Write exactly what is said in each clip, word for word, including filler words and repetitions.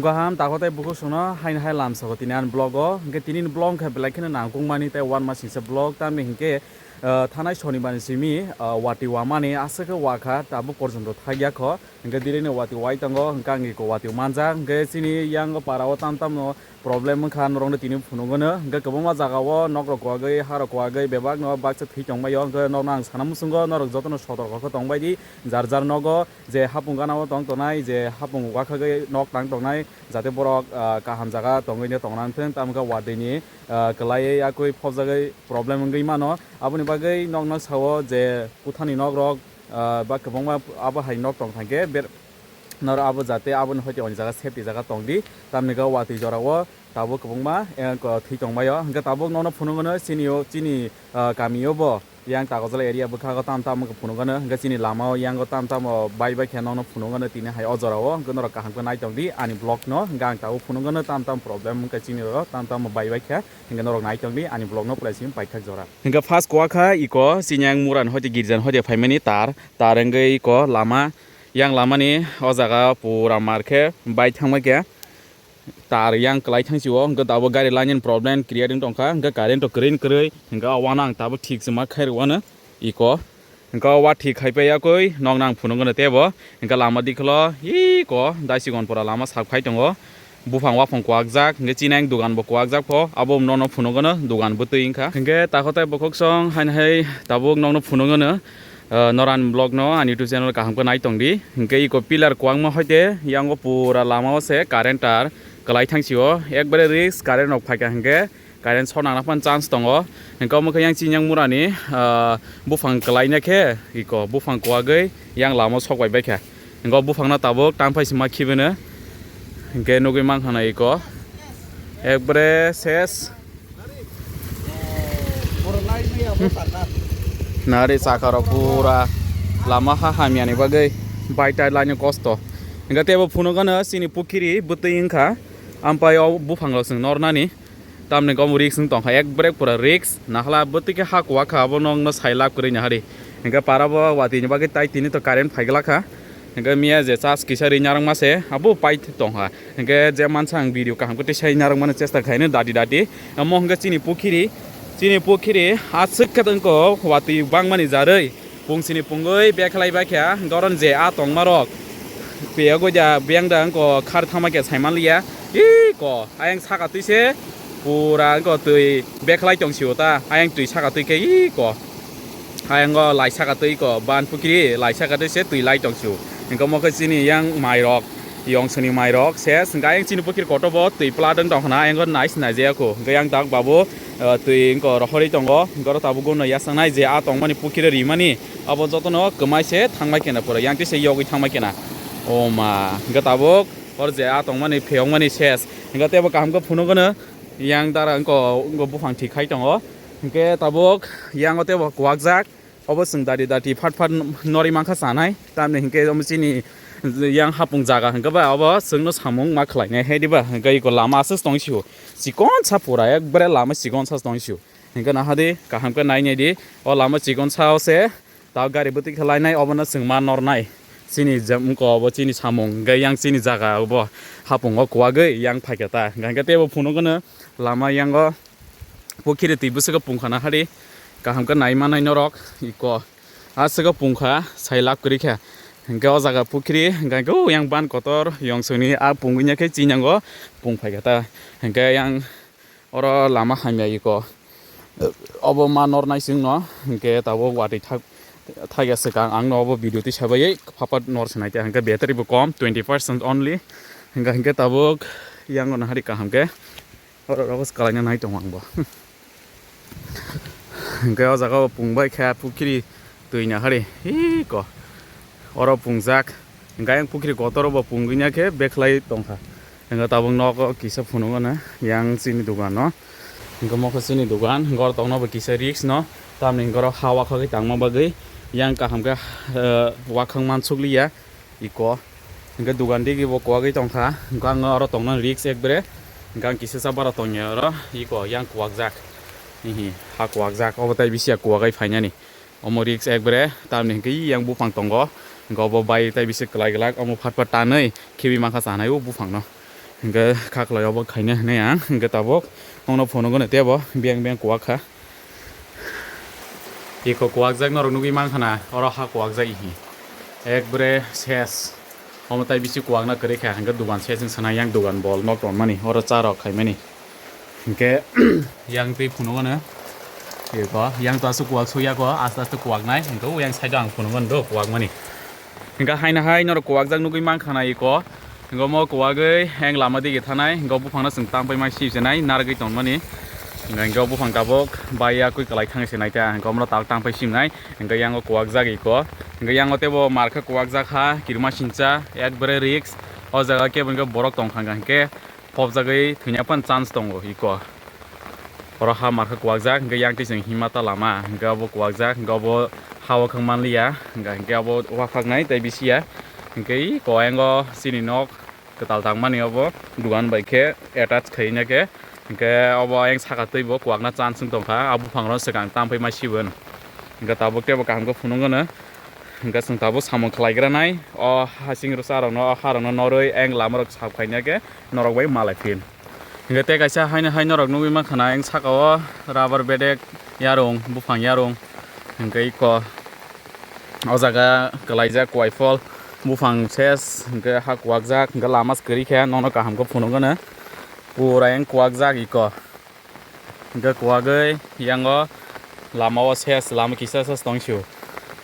Kaham, takhok tei bukhuk songno haino hai lamsao tini ani vlog o. Hwnkhe tini ni vlog khe belai kheno nangkukmani tei uanma singsa vlog, tamni hwnkhe, ah, thanai sonibar ni simi, ah, watwi wamani aswk khe wakha, tabuk porjonto thakya kho. Hwnkhe dirino watwi wai tongo, hwnkhe ang iko watwi manjak. Hwnkhe chini yang para o tam tam no problem wngkha, norokno tini phunukgwno. Hwnkhe kwbangma jaga o nok rok kwagwi, ha rok kwagwi bebak no baksa thwi tongbaio. Hwnkhe norokno ang sana muchungo, norok jotono sotorko khe tongbai di, jar jar nogo. Je hapung gana o tong tongnai, je hapung uakhagwi nok tang tongnai, jate borok, ah, kaham jaga tongwi no tongna thung, tamo khe watwi ni, ah, kwlaiwi yakwi phobjagwi problem wngwi mano. Aboni bagwi nokno sao je kuthani nok rok, ah, ba kwbangma abo hai nok tong thangkhe ber-, noro abo jate aboni hoite oni jaga safety jaga tong di, tamni khe watwi jora o tabuk kwbangma, eh, ko thwi tongbaio. Hwnkhe tabuk nokno phunukgwno chini o, chini, ah, kami o bo. Yang Takozala area bwkhago tam tam wngkha phunukgwno, hwnkhe chini lama o yango tam tam o bai bai khe nokno phunukgwno tini hai o jora o, hwnkhe norok kaham khe nai tong di ani vlog no, hwnkhe ang tabuk phunukgwno tam tam problem wngkha chini rok tam tam o bai bai khe, hwnkhe norok nai tong di ani vlog no pura simi paithak jora. Hwnkhe first kuakha iko chini yang mura ni hoite girja ni hoite phaimani tar, tar wngwi iko lama, yang lama ni o jaga pura mar khe bai thangma khe. Tar yang kwlai thang sio, hwnkhe tabuk gari line ni problem creating tongkha, hwnkhe current to kwrwi kwrwi, hwnkhe o uanang tabuk thik se ma khairwano iko. Hwnkhe o wa thik khai paiya koi, nokno ang phunukgwno tebo, hwnkhe lama dikholo iko, Daisigon pura lama sap khai tongo. Buphang waphang kwakjak, hwnkhe chini ang dugan bo kwakjak pho, abo nokno phunukgwno, dugan bwtwi wngkha. Hwnkhe takhok tei bukhuk song haino hai tabuk nokno phunukgwno. Ah, norani vlog no ani YouTube channel kaham khe nai tong di. Hwnkhe iko pillar kwbangma hoite yango pura lama o se current tar kwlai thang sio, ekbare risk, current rok phaikha hwnkhe current short nangna phano chance tongo. Hwnkhe omo khe yang chini yang mura ni, ah, buphang kwlai na khe iko buphang kwagwi yang lama o sok bai baikha. Hwnkhe o buphang no tabuk tang phai sima khibino hwnkhe nugwi mankha na iko ekbare ses. Nari saka rok pura lama ha hamya ni bagwi bai tai laino kosto. Hwnkhe tebo phunukgwno chini pukhiri bwtwi wngkha, ampai o buphang rok chwng nornani. Tamni omo risk wng tongkha, ekbare pura risk. Nahala bwtwi khe ha kwak kha, abo nokno sai lab kwrwi nahari. Hwnkhe para bo watwi ni bagwi tai tini to current phai glak kha. Hwnkhe miya je charge kisa ri narwkma se, abo pai tongkha. Hwnkhe je mansa ang video kaham khe twi sai narwkmani chesta khaino dati dati. Omo hwnkhe chini pukhiri, chini pukhiri aswk khe tongkho watwi bangmani jarwi. Pungsini pungwi bekhlai bai khe, hwnkhe oro je a tongma rok peyagwi da, biyang da wngkha khar thangma khe saiman liya. Iko ayang saka twi se pura wngkha twi bekhlai tong sio ta, ayang twi saka twi khe iko. Ayang o lai saka twi iko, ban pukhiri lai saka twi se twi lai tong sio. Hwnkhe omo khe chini yang mai rok, yongsoni mai rok ses, hwnkhe ayang chini pukhiri kotor bo twi pla dwng tong khna, ayang o nais nai jaya kho. Hwnkhe yang tak babu, eh, twi wngkha rohorwi tongo, hwnkhe oro tabuk gumno yasaknai je a tongmani pukhiri rimani. Abo jotono kwmai se thangbai kena pura, yang twi se yogwi thangbai kena. O ma, hwnkhe tabuk or je a tongmani pheyokmani ses. Hwnkhe tebo kaham khe phunukgwno yang dara wngkha, wngkha buphang thik khai tongo. Hwnkhe tabuk yang o tebo kwakjak. Obo chwng dati dati phat phat norwi mankha chanai. Tamni hwnkhe omo chini yang hapung jaga hwnkhe ba obo chwngno samung ma khlainai hai diba. Hwnkhe iko lama aswk tong sio. Chikon sa pura ekbare lama chikon sa tong sio. Hwnkhe nahadi kaham khe nai nai di. O lama chikon sao se ta gari bwtwi khe lainai, obono chwng ma nornai. Chini je wngkha obo chini samung, hwnkhe yang chini jaga obo hapung o kwagwi yang phaikha ta. Hwnkhe tebo phunukgwno lama yango pukhiri twi bwswk pungkha nahadi. Kaham khe nai manai norok iko. Aswk pungkha sai lab kwrwi kha. Hwnkhe o jaga pukhiri, hwnkhe o yang ban kotor, yongsoni a pungwi nya khe chinyango pung phaikha ta. Hwnkhe yang Oro lama hamya iko. Obo ma nor nai chwngno, hwnkhe tabuk watwi thak, thakya swkang angno obo video twi sabai phapat nor se naikha, hwnkhe battery bo kom, twenty percent only. Hwnkhe, hwnkhe tabuk yango nahari kaham khe. Oro rogo kwlaina nai tongo angbo. Hwnkhe o jaga o pungbai kha pukhiri twi nahari. Iko. Oro pungjak. Hwnkhe ayang pukhiri kotor o bo pungwi nya khe bekhlai tongkha. Hwnkhe tabuk nogo kisa phunukgwno yang chini dogano. Hwnkhe mokhe chini dogan, hwnkhe oro tongno bo kisa risk no. Tamni hwnkhe oro ha wakhagwi tangma bagwi yang kaham khe, eh, wakhang mansukliya iko. Hwnkhe dogan digi bo kwagwi tongkha. Hwnkhe ang oro tongna risk ekbare. Hwnkhe ang kisa cha bara tongya oro iko yang kwakjak. Hihi, ha kwakjak. Obo tai bisi ya kwagwi phainani. Omo risk ekbare, tamni hwnkhe yang buphang tongo. Hwnkhe obo bai tai bisi kwlai glak, omo phat phat tanwi khibi mankha chanai o buphangno. Hingke khaklai obo khaina hinui ang hingke tabuk nokno phunukgwno tebo biyang biyang kuwak kha. Iko kuwakjak norok nugui mankha na, oro ha kuwakjak ihi. Ekbare ses. Omo tai bisi kuwakna kwrwi kha, hingke dogan ses wng sanai, yang dogan bol nok tonmani, oro cha rok khaimani. Hingke yang twi phunukgwno. Iko, yang to aswk kuwak suyako, aste aste kuwaknai, hingke o yang side o ang phunukgwno do kuwakmani. Hingke haino hai norok kuwakjak nugui mankha na iko. Hingke omo kuwagwi eng lama dige thanai, hingke o buphangno chwng tangpai ma sibsenai, narwgwi tongmani. Hingke o buphang tabuk bai yakui kwlai thang se naita, hingke omono tabuk tangpai simnai, hingke yango kuwakjak iko. Hingke yango teibo markhe kuwakjak ha, kirima sincha, ekbare risk. O jaga kebo hingke borok tongkha hingke phobjagwi thwina phano chance tongo iko. Oro ha markhe kuwakjak, hingke yang twi chwng himma ta lama, hingke obo kuwakjak, hingke obo ha o khwng manliya, hingke, hingke obo waphaknai tei bisiya, hingke iko ayango chini nok kwtal tangmani obo dogan bai khe attach khaina khe, hingke obo ayang saka twi bo kuwakna chance wng tongkha, a buphang rok swkang tangpai ma sibon, hingke tabuk teibo kaham khe phunukgwno, hingke chwng tabuk samung khlaigranai o hasing rwsa rokno, o ha rokno norwi ayang lama rok sap khaina khe norok bai malai phin. Hingke tei kaisa haino hai norok nugui mankha na, ayang saka o rubber bedek yarung, buphang yarung, hingke iko o jaga kwlaijak kuwai phol, buphang ses, hingke ha kuwakjak, hingke lama se kwrwi khe, nokno kaham khe phunukgwno, pura yang kuwakjak iko, hingke kuwagwi yango lama o ses, lama kisa ses tong sio,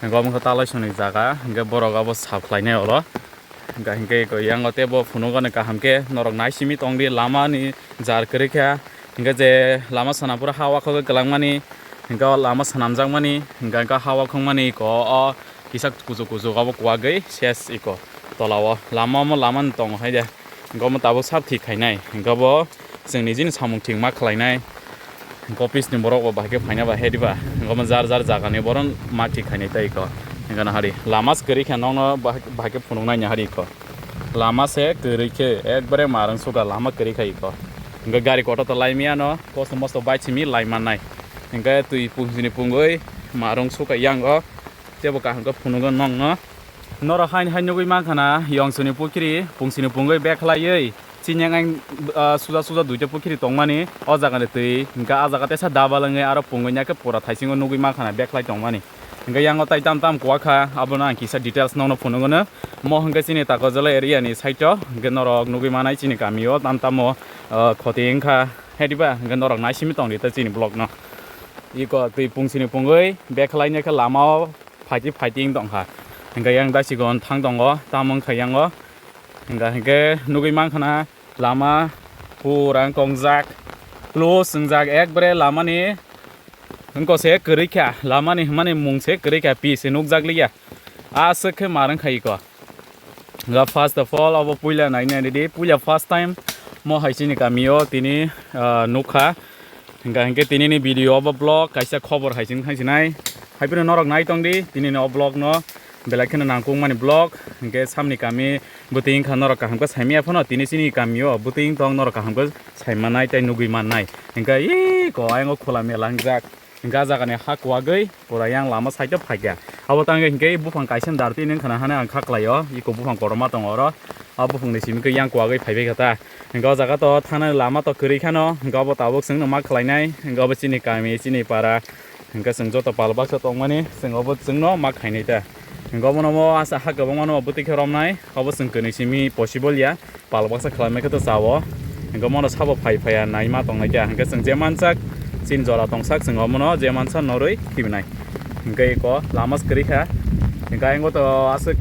hingke omo khe talaisoni jaga, hingke borok abo sap khlainai olo. Hingka hingke eko yango teibo phunukgwno kaham khe norok naisimi tongdi lama ni jar kwrwi kha. Hingke je lama sanaphuru ha wakhogwi kwlangmani, hingke o lama swnamjakmani, hingka hingke ha wakhongmani eko o kisa kuchuk kuchuk obo kuwagwi ses eko tola o. Lama omo lama ni tongo hai de. Hingke omo tabuk sab thik khainai. Hingke obo chwng nijini samung thik ma khlainai. Office ni borok bo bahai khe phaina bahai diba. Hingke omo jar jar jaga ni borok ma thik khainai tei eko. Hingke nahari lama se kwrwi khe nokno bahai bahai khe phunuknai nahari eko. Lama se kwrwi khe ekbare marwng suka lama kwrwi kha eko. Hingke gari kotor to lai miyano kosto mosto bai simi lai mannai. Hingke twi pungsini pungwi marwng suka yango. Teibo kaham khe phunukgo nokno. Norok haini hai nugui mankha na, yongsoni pukhiri, pungsini pungwi bekhlaiwi, chini yang, ah, suja suja duita pukhiri tongmani, o jaga ni twi, hingke ah jaga teisa double wngwi aro pungwi ya khe pura thaisingo nugui mankha na bekhlai tongmani. Hingke yango tai tam tam kuwakha, abono ang kisa details nokno phunukgwno. Mo hingke chini Takarjala area ni side o, hingke norok nugui manai chini kami o tam tamo, ah, khoti wngkha, hediba hingke norok naisimi tongdi ta chini vlog no. Iko twi pungsini pungwi bekhlai ya khe lama o phaiti phaiti wng tongkha. Hingke yang dasigon thang tongo, tamo wngkha yango. Hingka hingke nugui mankha na lama pura wng kongjak, close wngjak, ekbare lama ni wngko se kwrwi kha, lama ni hwnmani mung se kwrwi kha, pi se nukjak liya. Aswk khe mar wngkha iko. Ga first of all, obo puila nai nai di, puila first time mo hai chini kami o tini, ah, nukha. Hingka hingke tini ni video obo vlog kaisa khobor hai chini thang sinai. Hai phano norok nai tong di, tini ni o vlog no belai kheno nangkuk mani vlog. Hingke samni kami bwtwi wngkha norok kaham khe saimaya phano tini chini kami o bwtwi wng tong norok kaham khe sai mannai tei nugui mannai. Hingke iko ayang o khula mela wngjak. Hingke ah jaga ni ha kuwagwi pura yang lama side o phaikha. Abo tang hingke buphang kaisa darti wngkha na hane ang kha kwlai o, iko buphang kotorma tongo oro. A buphang ni simi khe yang kuwagwi phaibai kha ta. Hingke o jaga to thana lama to kwrwi khano, hingke obo tabuk chwngno ma khlainai, hingke obo chini kami, chini para, hingke chwng joto pal baksa tongmani, chwng obo chwngno ma khainai ta. Hingke obono mo asa ha kwbangma no bwtwi khe romnai, obo chwng kwnwi simi possible ya. Pal baksa khlaimai khe to chao. Hingke mono sabo phai phaiya naima tongnai khe. Hingke chwng je mansak, chini jora tongsak, chwng omono je mansa norwi khibinai. Hingke iko lama se kwrwi kha. Hingke ayang to aswk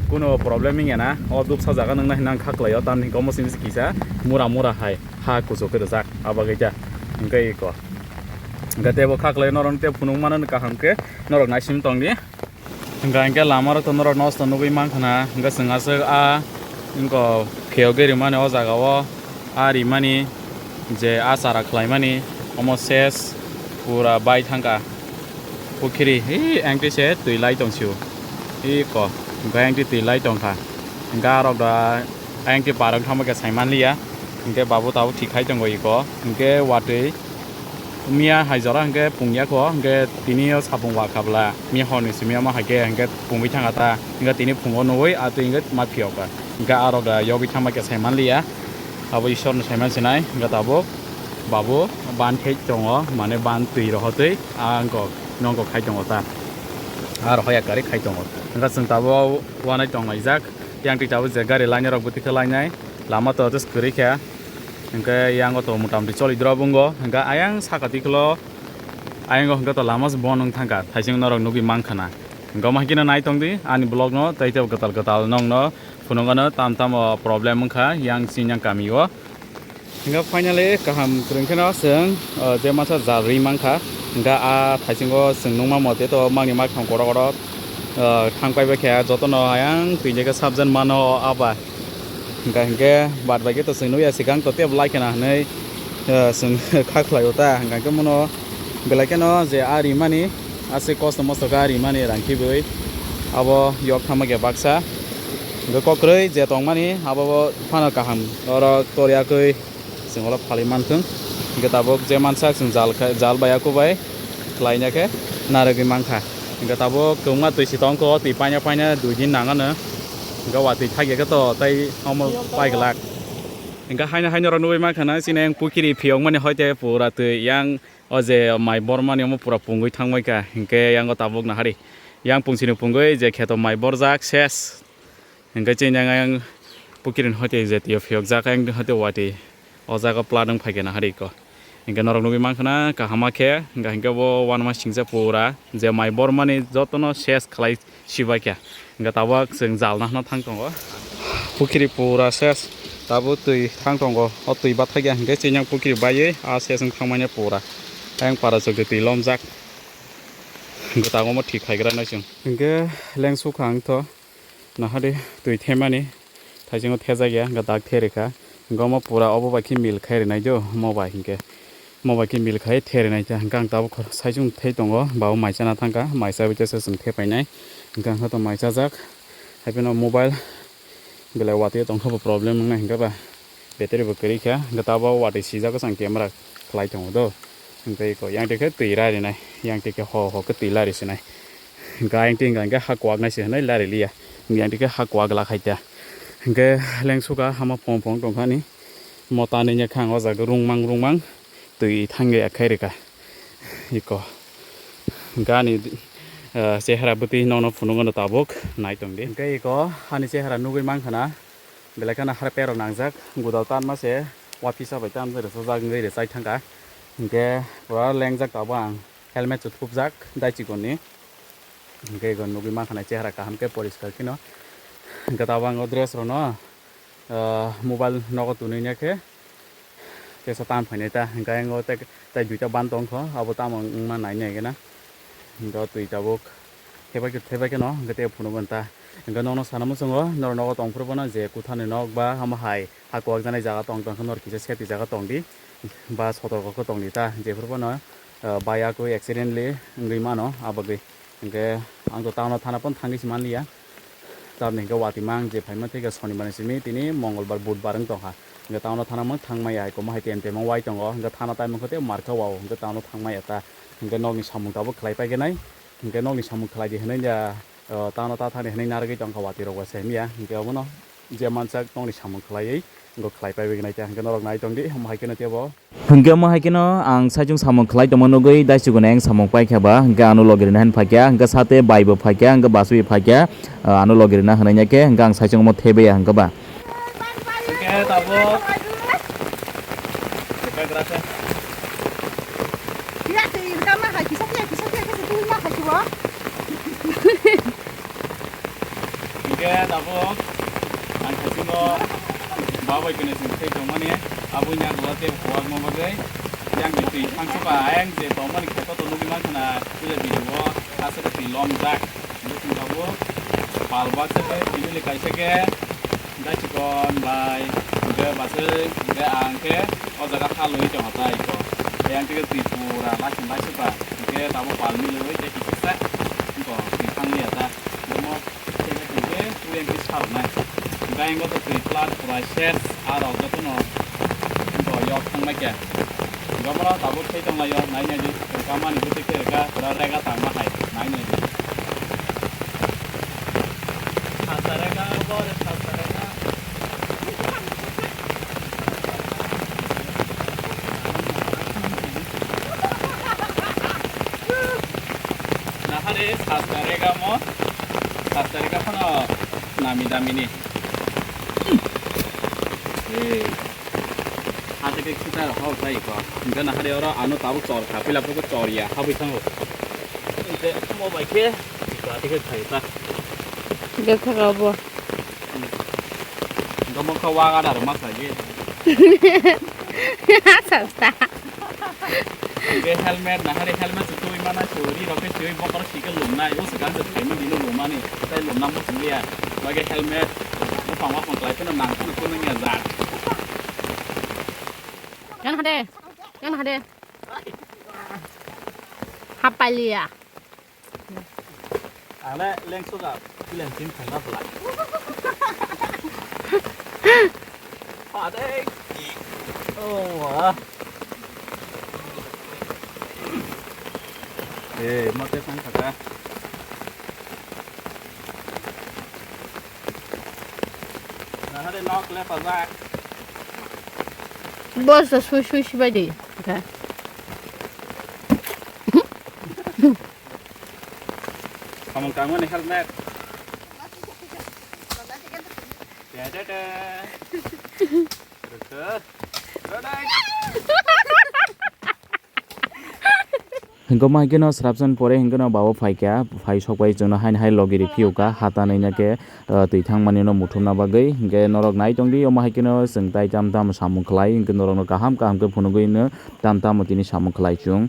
kuno problem wngya na. O duksa jaga nungna hinang kha kwlaio. Tamni hingke omo simi se kisa mura mura hai ha kuchuk khe rijak. Abagwi kha. Hingke iko. Hingke tebo kha kwlai norok tei phunuk mano kaham khe norok naisim tongdi. Hingka hingke lama rok to norok nosto nugui mankha na, hingke chwng aswk a wngko phiyogwi rimani o jaga o a rimani je a chara khlaimani omo ses pura bai thangkha pukhiri hi engti se twi lai tongsio iko hingke engti twi lai tongkha hingke a rok da engti parwng thangma khe sai manliya hingke babu tabuk thik khai tongo iko hingke watwi. Miya hai jora hingke pungya kho, hingke tini o sapung wa khabla, miya hor ni simi omo hai khe hingke pungwi thangkha ta, hingke tini phungo nugui a twi hingke ma phiyok kha, hingke a rok da yogwi thangma khe sai manliya, Abo Ishwarno saiman sinai, hwnkhe tabuk babu ban khai tongo, mane ban twi rohotwi, ah, wngkok, nongkok khai tongo ta. Ah, rohoya kwrwi khai tongo. Hwnkhe chwng tabuk wanai tonglaijak. Yang twi tabuk je gari lainai rok bwtwi khe lainai. Lama to just kwrwi khe. Hwnkhe yango to motamoti choli drop wngkho. Hwnkhe ayang saka twi khwlo, ayango hwnkhe to lama se bon wng thangkha. Thaising norok nugwi mankha na. Hwnkhe omo hai kheno nai tongdi ani vlog no, tei tei kwtal kwtal nongno phunukgano tam tamo problem wngkha yang chini yang kami o. Hingke finally kaham kwrwng kheno chwng, o, je masa jal ri mankha. Hingke a thaisingo chwng nukma mote to mangni makthang kotor kotor, o, thang paibai khe jotono ayang twi je khe subject mano o aba. Hingke hingke bad bai khe to chwng nukya swkang to tebo lai khena hinwi, o, chwng kha khlaio ta. Hingke mono belai kheno je a rimani, aswk kosto mosto khe a rimani rang khibwi abo yok thangma khe baksa. Hingke kokrwi je tongmani abo bo phano kaham oro toriya khe. Chwng oro phalwi manthwng. Hingke tabuk je mansa chwng jal khe, jal bai ya kubai khlaina khe narwgwi mankha. Hingke tabuk kwbangma twi si tongkho, twi paina paina dui din nangano. Hingke watwi thakya khe to tei omo pai glak. Hingke haino haino rok nugwi mankha na chini yang pukiri phiyokmani hoite pura twi yang o je mai bormani omo pura pungwi thangbaikha. Hingke yango tabuk nahari yang pungsini pungwi je kheto mai borjak ses. Hingke chini yang, yang pukirini hoite je twi phiyokjak, yang hoite watwi o jaga plat wng phaikhe nahari ko. Hingke norok nugwi mankha na kaham khe, hingke, hingke bo uanama singcha pura je mai bormani jotono ses khlai sibaikha. Hingke tabuk chwng jal nahna thang tongo. Pukiri pura ses, tabuk twi thang tongo. O twi bathakya hingke chini yang pukiri baiwi a ses wng thangmani pura. Ayang para chwk twi lomjak. Hingke tabuk omo thik khaigra nai chwng. Hingke lengsukha ang tho. Nahadi twi themani thaisingo thejak ya, hingke dak therikha. Hingke omo pura obo bai khe mil khai rinai do, omo bai hingke. Omo bai khe mil khai therinai ta, hingke ang tabuk saisung thei tongo, babo mai chana thangkha, mai chabi tesa chwng thepainai. Hingke ang khe to mai chajak, haiphano mobile belai watwi tongkha bo problem wngnai hingke ba. Battery bo kwrwi kha, hwnkhe tabuk watwi sijak bwsang camera khlai tongo do. Hwnkhe eko yang twi khe twi lari nai, yang twi khe ho ho khe twi lari sinai. Hwnkhe ayang twi hwnkha hwnkhe ha kwak nai se hinwi lari liya. Yang twi khe ha kwak la khai ta. Hwnkhe lengsuka hama phong phong tong khani. Mota nini kha ang o jaga rungmang rungmang twi thangya khai rwkha. Eko. Hwnkhe ani, eh, chehra bwtwi nokno phunukgwno tabuk nai tongdi. Hwnkhe eko ani chehra nugwi mankha na. Belai kheno harpero nangjak, godal tanma se, uaphisa bai tanjak rwchajak wngwi rwchai thangkha. Hinkhe pura lengjak tabuk ang, helmet se thupjak daichikoni. Hinkhe ego nugwi mankha nai chehra kaham khe poriskar kheno. Hinkhe tabuk ang o dress rokno, ah, mobile nogo twnwi ya khe, tesa tan phainai ta, hinkhe ang o tei, tei duita ban tongkho, abo tamo wngma nainai khe na. Hinkhe o twi tabuk. Thebak, thebak no, hwnkhe tei phunukgo ta. Hwnkhe nokno sana muchungo, norok nogo tongphuru bono je kuthani nok ba hamo hai, ha kwak janai jaga tong tong khe norok kisa safety jaga tongdi, ba sotorko khe tongdi ta, jephuru bono, ah, baya khe accidentally wngwi mano, abagwi. Hwnkhe ang to town o thana phano thangwi se manliya. Tamni hwnkhe watwi mang je phaima thikhe sonibar ni simi tini mongolbar budbar wng tongkha. Hwnkhe town o thana mang thangmaya, hai komo hai tem tem wng wai tongo, hwnkhe thana time wngkhe tei markhe wao, hwnkhe town o thangmaya ta. Hwnkhe nokni samung tabuk khlai paikhe nai. Hwnkhe nokni samung khlai di hwnwi da, o, tano ta thani hwnwi narwgwi tongkha watwi rok bai se himya. Hwnkhe obono je mansak nokni samung khlaiwi, wngkha khlai pai bai nai ta. Hwnkhe norok nai tongdi, omo hai kheno tebo. Hwnkhe omo hai kheno ang saichung samung khlai tongma nugwi daichukni ang samung paikha ba, hwnkhe ano logi rina hin phaikha, hwnkhe sate bai bo phaikha, hwnkhe basui phaikha, o, ano logi rina hwnwi ya khe, hwnkhe ang saichung omo thebaya hwnkhe ba. Hwnkhe tabuk. Kisa twi rwkha ma hai, kisa phiya, kisa phiya, kisa twi ma hai kibo. Hwnkhe tabuk ang khachino babai kwnwi chwng thai tongmani, aboni yago tei kuwak ma bagwi yang twi thangsuka ayang je tongmani khe koto nugwi mankha na puila video o aswk twi lomjak. Hwnkhe chwng tabuk pal baksa khe, family kaisa khe, daichikon bai, hwnkhe basui, hwnkhe ang khe o jaga halwi tongkha ta iko. Tei ang tei twi pura laising laisukha, hwnkhe tabuk pal milwi tei kisisa wngkha twi thangliya ta. Hwnkhe mo tei twi khe twi ang twi saroknai. Hwnkhe ang twi plat pura ses, a rok jotono wngkha yok thangbai khe. Hwnkhe omo tabuk thai tonglaio, nai nai di, kamani bwtwi khe rwkha, pura rega tangma hai, nai nai di. Sasarega, bore sasarega. Are sat tarega mo, sat tarega phano nami damini. Eh, hade ke kita hau tai ko. Enggak nah hade oro ano tabuk chor kha, pila pura chor ya, habui thango. Ente mo bai ke, ito ati ke khai ta. Gel thaka bo. Domo kha waga dar ma sa ge. Sasta. Ge helmet na hari helmet tu tui mana churi roke tui bokor sikal lumnai o sikal se thai mani no lumani tai lumna mo sumliya. Bage helmet bupang wa pang klai peno nang peno peno ya za. Yang hade. Yang hade. Hapaliya. Ang le lengsuka, pileng tim thangna bwla. Padai. Oh, wah. Eh, mate sang kaka. Nahade nok le pajak. Bos da sui sui sibai di. Okay. Samung tangmani helmet. Tete. Rwkha. Rodai. Hingke ma haikeno srapsan pore hingke no babo phaikha, phai sokbai chwngno haino hai logi ri phiyokha, hata naina khe, ah, twi thangmani no muthumna bagwi. Hingke norok nai tongdi, omo haikeno chwng tai tam tam samung khlai, hingke norokno kaham kaham khe phunugwi no tam tamo tini samung khlai chwng.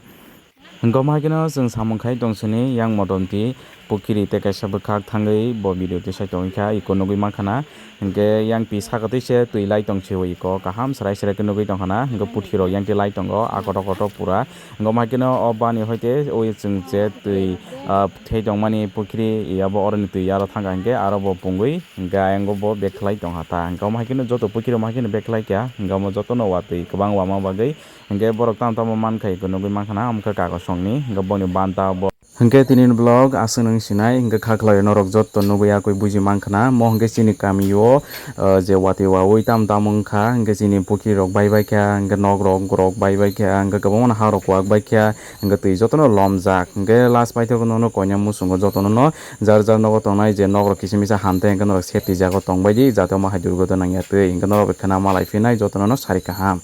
Hingke omo haikeno chwng samung khai tong sini yang motomti pukhiri tei kaisa bwkhak thangwi bo video tisai tongwi kha, iko nugwi mankha na. Hingke yang pi saka twi se twi lai tong se oi iko kaham serai serai khe nugwi tong khana, hingke puthi rok yang twi lai tongo a kotor kotor pura. Hingke omo haikeno o bani hoite oi chwng che twi, ah, thei tongmani pukhiri yabo oroni twi yaro thangkha hingke aro bo pungwi hingke ayang bo bag khlai tongkha ta. Hingke omo haikeno joto pukhiri omo haikeno bag khlai kha, hingke omo jotono watwi kwbang wama bagwi hingke borok tamo tamo mankha iko nugwi mankha na, omo khe kagosongni hingke boni banta bo. Hingke tini ni vlog aswk nung sinai, hingke kha khlai norok jotto nugwi yakwi buji mankha na, mo hingke chini kami o, ah, je watwi wawi tam tam wngkha, hingke chini pukhiri rok bai bai kha, hingke nok rok gorok bai bai kha, hingke kwbangma ha rok kwak bai kha, hingke twi jotono lomjak, hingke last paithak nono koina muchungo jotono no jar jar nogo tongnai je nok rok kisa misa ham tei hingke norok safety jaga o tong bai di, jate omo hai durgoto nang ya twi, hingke norok bai khna malai phinai jotono no sari kaham.